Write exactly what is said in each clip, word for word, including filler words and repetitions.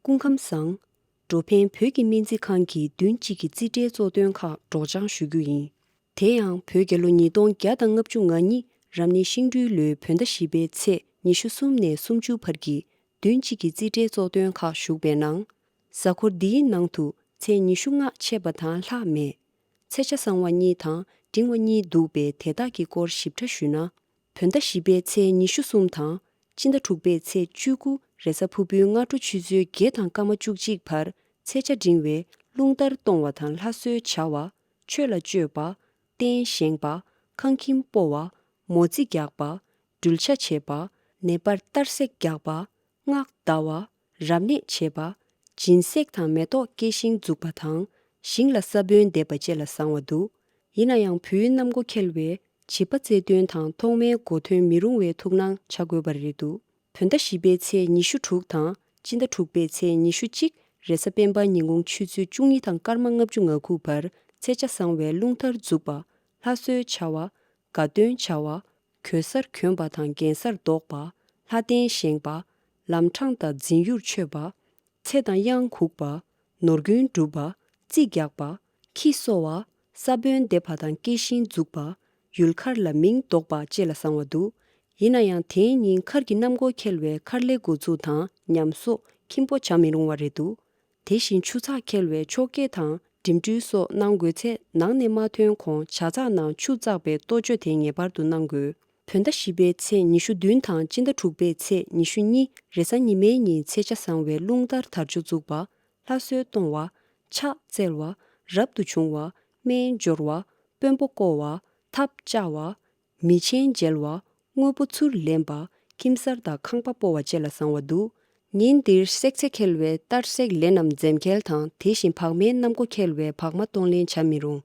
སྐུ་ཁམས་བཟང་། འགྲོ་ཕན་བོད་ཀྱི་སྨན་རྩིས་ཁང་གི་བདུན་གཅིག་གི་རྩིས་ཁྲའི་གཙོ་དོན་ཁག་སྒྲོག་སྦྱང་ཞུ་རྒྱུ་ཡིན། དེ་ཡང་བོད་རྒྱལ་ལོ་ཉིས་སྟོང་བརྒྱ་དང་ལྔ་བཅུ་ང་གཉིས་རབ་གནས་ཤིང་སྦྲུལ་ལོའི་བོད་ཟླ་བཞི་པའི་ཚེས་ཉི་ཤུ་གསུམ་ནས་སུམ་ཅུ་བར་གྱི་བདུན་གཅིག་གི་རྩིས་ཁྲའི་གཙོ་དོན་ཁག་ཞུགས་པའི་ནང་། གཟའ་འཁོར་འདིའི་ནང་དུ་ཚེས་ཉི་ཤུ་ལྔ་ཆད་པ་དང་ལྷག་མེད། ཚེས་ཆ་བཟང་བ་གཉིས་དང་འབྲིང་བ་གཉིས་འདུག་པས་དེ་དག་གི་སྐོར་ཞིབ་ཕྲ་ཞུས་ན། བོད་ཟླ་བཞི་པའི་ཚེས་ཉི་ཤུ་གསུམ་དང་། སྤྱི་ཟླ་དྲུག་པའི་ཚེས་བཅུ་དགུ་རེས་གཟའ་ཕུར་བུའི་སྔ་དྲོ་ཆུ་ཚོད་བརྒྱད་དང་སྐར་མ་བཅུ་གཅིག་བར་ཚེས་ཆ་འབྲིང་བས་རླུང་ལྟར་གཏོང་བ་དང་ལྷ་གསོལ་བྱ་བ། ཆོས་ལ་སྤྱོད་པ། རྟེན་བཞེངས་པ། ཁང་ཁྱིམ་སྤོ་བ། མོ་རྩིས་རྒྱག་པ། སྦྲུལ་ཆ་བྱེད་པ། ནད་པར་གཏར་སྲེག་རྒྱག་པ། སྔགས་བཟླ་བ། རབ་གནས་བྱེད་པ། སྦྱིན་སྲེག་དང་མེ་ཏོག་སྐྱེ་ཤིང་འཛུགས་པ་དང་། ཞིང་ལ་ས་བོན་འདེབས་པ་བཅས་ལ་བཟང་བ་འདུག་ཡིན་ན་ཡང་བོད་ཡུལ་གནམ་སྒོ་འཁེལ་བས་བྱིས་པ་བཙས་སྟོན་དང་ཐོག་མའི་མགོ་ཐོན་མི་རུང་བའི་ཐུགས་སྣང་བྱ་དགོས་པ་རེད་འདུག་བོད་ཟླ་བཞི་པའི་ཚེས་ཉི་ཤུ་དྲུག་དང་སྤྱི་ཟླ་དྲུག་པའི་ཚེས་ཉི་ཤུ་གཅིག་རེས་གཟའ་སྤེན་པ་ཉིན་གུང་ཆུ་ཚོད་བཅུ་གཉིས་དང་སྐར་མ་ལྔ་བཅུ་ང་དགུ་བར་ཚེས་ཆ་བཟང་བའི་རླུང་ལྟར་འཛུགས་པ། ལྷ་གསོལ་བྱ་བ། དགའ་སྟོན་བྱ་བ། གོས་གསར་གྱོན་པ་དང་རྒྱན་གསར་འདོགས་པ། ལྷ་རྟེན་བཞེངས་པ། ལམ་འཕྲང་དང་འཛིན་ཡུལ་མཆོད་པ། ཚེ་དང་གཡང་འགུགས་པ། ནོར་རྒྱུན་སྒྲུབ་པ། རྩིས་རྒྱག་པ། ཁྱི་གསོ་བ། ས་བོན་འདེབས་པ་དང་སྐྱེ་ཤིང་འཛུགས་པ། ཡུལ་མཁར་ལ་མིང་འདོགས་པ་བཅས་ལ་བཟང་བ་འདུག་ཡིན་ན་ཡང་དེའི་ཉིན་མཁར་གྱི་གནམ་སྒོ་འཁེལ་བས་མཁར་ལས་འགོ་འཛུགས་དང་ཉམས་གསོག་ཁྱིམ་སྤོ་བྱ་མི་རུང་བ་རེད་འདུག་དེ་བཞིན་ཆུ་ཚགས་འཁེལ་བས་ཆོ་ག་དང་འགྲིམ་འགྲུལ་སོགས་གནང་དགོས་ཚེ་ནང་ནས་མ་ཐོན་གོང་ཇ་ཚགས་ནང་ཆུ་བཙགས་པའི་ལྟོ་བཅོས་དེ་ངེས་པར་དུ་གནང་དགོས། བོད་ཟླ་བཞི་པའི་ཚེས་ཉི་ཤུ་བདུན་དང་སྤྱི་ཟླ་དྲུག་པའི་ཚེས་ཉི་ཤུ་གཉིས་རེས་གཟའ་ཉི་མའི་ཉིན་ཚེས་ཆ་བཟང་བའི་རླུང་ལྟར་དར་ལྕོག་འཛུགས་པ། ལྷ་གསོལ་གཏོང་བ། ཕྱག་བཙལ་བ། རབ་ཏུ་བྱུང་བ། སྨན་སྦྱོར་བ། དཔོན་པོ་བསྐོ་བ། ཐབ་བཅའ་བ། མི་ཆེན་མཇལ་བ། དངོས་པོ་ཚུར་ལེན་པ། ཁྱིམ་གསར་དང་ཁང་པ་སྤོ་བ་བཅས་ལ་བཟང་བ་འདུག་ཉིན་འདིར་བསྲེག་ཚེ་འཁེལ་བས་གཏར་སྲེག་ལས་རྣམས་འཛེམ་འཁེལ་དང་དེ་བཞིན་བག་མའི་གནམ་སྒོ་འཁེལ་བས་བག་མ་གཏོང་ལེན་བྱ་མི་རུང་།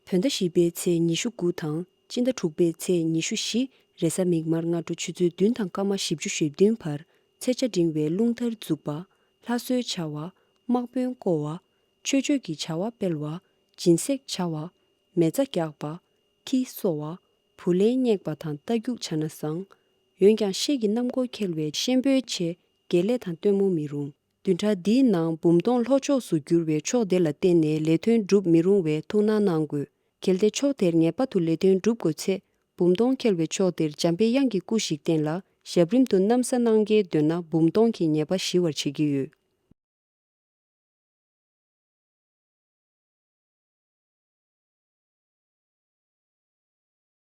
བོད་ཟླ་བཞི་པའི་ཚེས་ཉི་ཤུ་དགུ་དང་སྤྱི་ཟླ་དྲུག་པའི་ཚེས་ཉི་ཤུ་བཞི་རེས་གཟའ་མིག་དམར་སྔ་དྲོ་ཆུ་ཚོད་བདུན་དང་སྐར་མ་བཞི་བཅུ་ཞེ་བདུན་བར་ཚེས་ཆ་འབྲིང་བའི་རླུང་ལྟར་འཛུགས་པ། ལྷ་གསོལ་བྱ་བ། དམག་དཔོན་བསྐོ་བ། ཆོས་སྤྱོད་ཀྱི་བྱ་བ་སྤེལ་བ། སྦྱིན་སྲེག་བྱ་བ། མེ་བཙའ་རྒྱག་པ། ཁྱི་གསོ་བ། བུ་ལོན་བསྙེགས་པ་དང་རྟ་རྒྱུག་བྱ་ན་བཟང་། འོན་ཀྱང་ཤེད་ཀྱི་གནམ་སྒོ་འཁེལ་བས་ཤེན་པོའི་ཆེ་དགེ་ལས་དང་སྟོན་མོ་མི་རུང་། བདུན་ཕྲག་འདིའི་ནང་འབུམ་སྟོང་ལྷོ་ཕྱོགས་སུ་འགྱུར་བའི་ཕྱོགས་དེ་ལ་བརྟེན་ནས་ལས་དོན་སྒྲུབ་མི་རུང་བའི་ཐུགས་སྣང་གནང་དགོས། གལ་ཏེ་ཕྱོགས་དེར་ངེས་པར་དུ་ལས་དོན་སྒྲུབ་དགོས་ཚེ། འབུམ་སྟོང་འཁེལ་བའི་ཕྱོགས་དེར་འཇམ་པའི་དབྱངས་ཀྱི་སྐུ་ཞིག་བསྟན་ལ་ཞབས་རིམ་དུ་གནམ་ས་གནང་གལ་འདོད་ན་འབུམ་སྟོང་གིས་ཉེས་པ་ཞི་བར་བྱེད་ཀྱི་ཡོད།